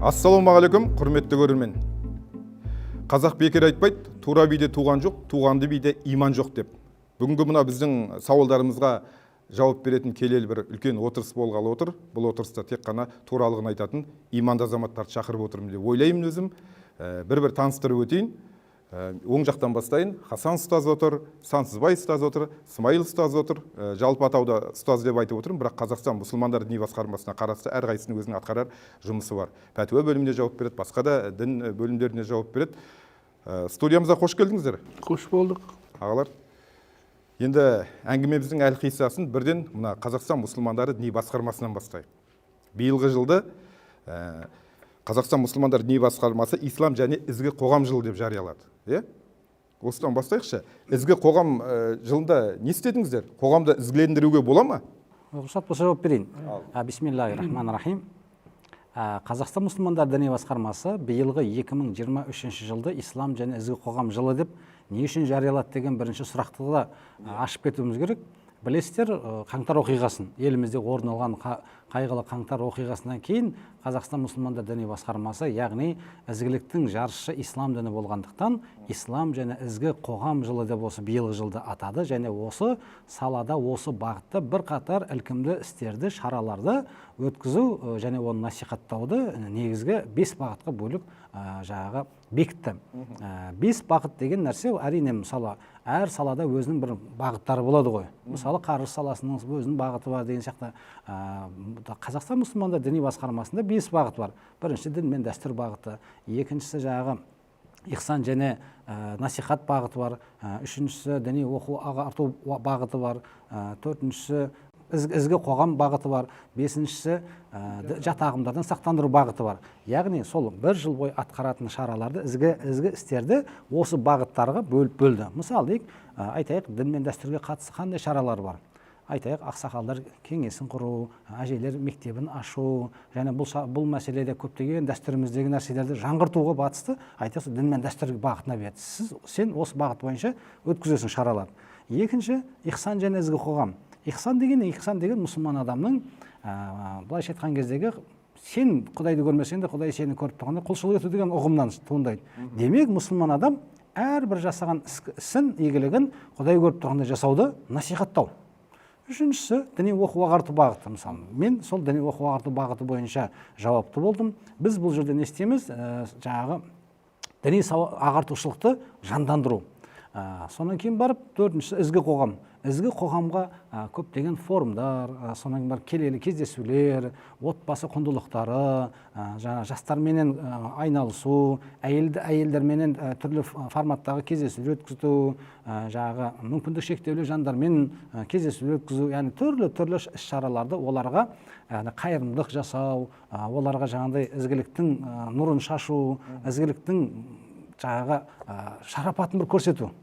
Ассалаумағалейкум, құрметті көрермен! Қазақ бекер айтпайды: «Тура биде туған жоқ, туғанды биде иман жоқ», – деп. Бүгінгі мына біздің сауалдарымызға жауап беретін келелі бір үлкен отырыс болғалы отыр. Бұл отырыста тек қана туралығын айтатын иманды азаматтарды шақырып отырмын деп ойлаймын өзім. Бір бір таныстырып өтейін. Оң жақтан бастайын. Хасан ұстаз отыр, Сансызбай ұстаз отыр, Смайыл ұстаз отыр. Жалпы атауда ұстаз деп айтып отырмын, бірақ Қазақстан мұсылмандар діни басқармасына қарасты әрқайсысының өзінің атқарар жұмысы бар. Пәтуа бөліміне жауап береді, басқа да дін бөлімдеріне жауап береді. Студиямызға қош келдіңіздер. Қош болдық. Ағалар, енді әңгімеміздің әлқиссасын бірден мына Қазақстан мұсылмандары діни басқармасынан бастайық. Биылғы жылды Қазақстан мұсылмандар діни басқармасы «Ислам және ізгі қоғам жылы» деп жариялады, иә? Осыдан бастайықшы. Ізгі қоғам жылында не істедіңіздер? Қоғамды ізгілендіруге бола ма? Рұқсат болса, жауап берейін. Бисмиллахи рахмани рахим. Қазақстан мұсылмандар діни басқармасы биылғы 2023 жылды «Ислам және ізгі қоғам жылы» деп не үшін жариялады деген бірінші сұрақты да ашып кетуіміз керек. Білесіздер, қаңтар оқиғасын, елімізде орын алған қайғылы қаңтар оқиғасынан кейін Қазақстан мұсылмандар діни басқармасы, яғни ізгіліктің жаршысы ислам діні болғандықтан, «Ислам және ізгі қоғам жылы» деп осы биылғы жылды атады және осы салада, осы бағытта бірқатар ілкімді істерді, шараларды өткізу және оны насихаттауды негізгі бес бағытқа бөліп, жаңағы бекітті. Бес бағыт деген нәрсе, әрине, мысалы, әр салада өзінің бір бағыттары болады ғой. Мысалы, қаржы саласының өзінің бағыты бар деген сияқты. Қазақстан мұсылмандар діни басқармасында бес бағыт бар. Бірінші – дін мен дәстүр бағыты, екіншісі – жаңағы ихсан және насихат бағыты бар, үшіншісі – діни оқу ағарту бағыты бар, төртіншісі – ізгі қоғам бағыты бар, бесіншісі – жат ағымдардан сақтандыру бағыты бар. Яғни сол бір жыл бойы атқаратын шараларды, ізгі істерді осы бағыттарға бөліп бөлді. Мысалы дейік, айтайық, дін мен дәстүрге қатысты қандай шаралар бар? Айтайық, ақсақалдар кеңесін құру, әжелер мектебін ашу және бұл мәселеде көптеген дәстүріміздегі нәрселерді жаңғыртуға қатысты, айтайық, сол дін мен дәстүр бағытына берді. Сен осы бағыт бойынша өткізесің шаралар. Екінші – ихсан және ізгі қоғам. Ихсан деген не? Ихсан деген мұсылман адамның, былайша айтқан кездегі, сен Құдайды көрмесең де, Құдай сені көріп тұрғанда құлшылық ету деген ұғымнан туындайды. Демек, мұсылман адам әрбір жасаған ісін, игілігін Құдай көріп тұрғандай жасауды насихаттау. Үшіншісі – діни оқу ағарту бағыты. Мысалы, мен сол діни оқу ағарту бағыты бойынша жауапты болдым. Біз бұл жерде не істейміз? Жаңағы діни ағартушылықты жандандыру. Содан кейін барып төртіншісі – ізгі қоғам. Ізгі қоғамға көптеген форумдар, содан кейін барып келелі кездесулер, отбасы құндылықтары, жаңа жастарменен айналысу, әйелдерменен түрлі форматтағы кездесулер өткізу, жаңағы мүмкіндік шектеулі жандармен кездесулер өткізу, яғни түрлі түрлі іс шараларды, оларға, яғни қайырымдылық жасау, оларға жаңағыдай ізгіліктің нұрын шашу, ізгіліктің жаңағы шарапатын бір көрсету.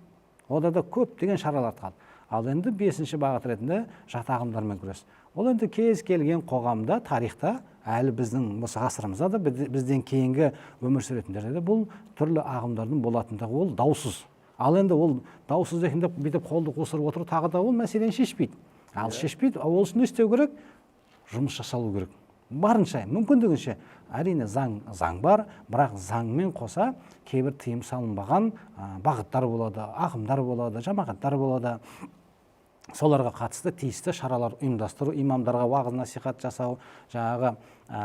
Ода да көптеген шаралар атқарды. Ал енді бесінші бағыт ретінде жат ағымдармен күрес. Ол енді кез келген қоғамда, тарихта, әлі біздің осы ғасырымызда да, бізден кейінгі өмір сүретіндерде де бұл түрлі ағымдардың болатындығы ол даусыз. Ал енді ол даусыз екен деп, бүйтіп қолды қусырып отыру тағы да ол мәселені шешпейді. Ал шешпейді. Ал ол үшін не істеу керек? Жұмыс жасалу керек барынша, мүмкіндігінше. Әрине, заң бар, бірақ заңмен қоса кейбір тыйым салынбаған бағыттар болады, ағымдар болады, жамағаттар болады. Соларға қатысты тиісті шаралар ұйымдастыру, имамдарға уағыз насихат жасау, жаңағы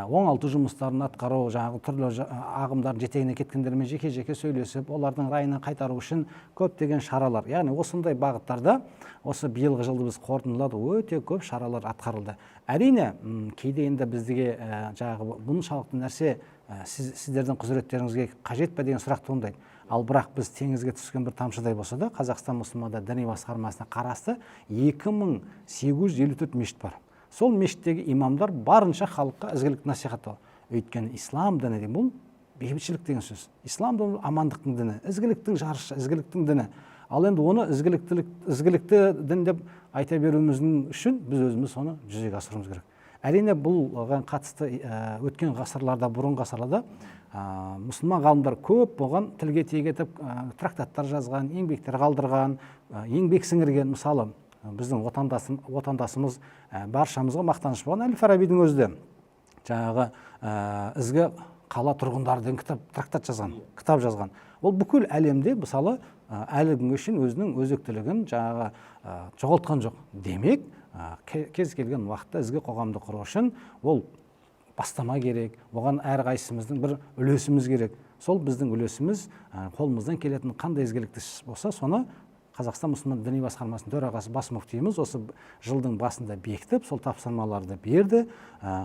оңалту жұмыстарын атқару, жаңағы түрлі ағымдардың жетегіне кеткендермен жеке жеке сөйлесіп, олардың райынан қайтару үшін көптеген шаралар. Яғни осындай бағыттарда осы биылғы жылды біз қорытындыладық, өте көп шаралар атқарылды. Әрине, кейде енді бізге жаңағы бұншалықты нәрсе сіздердің құзыреттеріңізге қажет пе деген сұрақ туындайды. Ал бірақ біз теңізге түскен бір тамшыдай болса да, Қазақстан мұсылмандар діни басқармасына қарасты 2854 мешіт бар. Сол мешіттегі имамдар барынша халыққа ізгілік насихаттау. Өйткені ислам діні деген бұл бейбітшілік деген сөз. Ислам діні амандықтың діні, ізгіліктің жаршысы, ізгіліктің діні. Ал енді оны ізгілікті дін деп айта беруіміздің үшін біз өзіміз соны жүзеге асыруымыз керек. Әрине, бұған қатысты өткен ғасырларда, бұрынғы ғасырларда мұсылман ғалымдар көп болған, тілге тиек етіп трактаттар жазған, еңбектер қалдырған, еңбек сіңірген. Мысалы, біздің отандасымыз, баршамызға мақтаныш болған әл Фарабидің өзі де жаңағы ізгі Қала тұрғындары деген кітап, трактат жазған, кітап жазған. Ол бүкіл әлемде, мысалы, әлі күнге шейін өзінің өзектілігін жаңағы жоғалтқан жоқ. Демек, кез келген уақытта ізгі қоғамды құру үшін ол бастама керек, оған әрқайсымыздың бір үлесіміз керек. Сол біздің үлесіміз, қолымыздан келетін қандай ізгілікті іс болса, соны Қазақстан мұсылман діни басқармасының төрағасы, бас мүфтиіміз осы жылдың басында бекітіп, сол тапсырмаларды берді.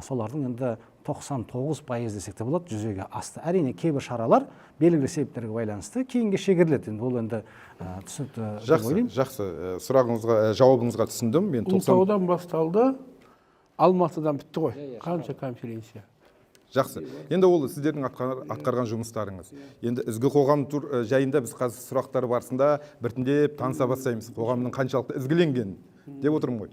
Солардың енді 99% десек те болады, жүзеге асты. Әрине, кейбір шаралар белгілі себептерге байланысты кейінге шегеріледі. Енді ол енді түсінікті деп Жақсы. ойлаймын. Жақсы. Сұрағыңызға, жауабыңызға түсіндім мен. 90 Ұлытаудан басталды, Алматыдан бітті ғой, қанша конференция. Жақсы, енді ол сіздердің атқарған жұмыстарыңыз. Енді ізгі қоғам жайында біз қазір сұрақтар барысында біртіндеп таныса бастаймыз, қоғамның қаншалықты ізгіленгенін деп отырмын ғой.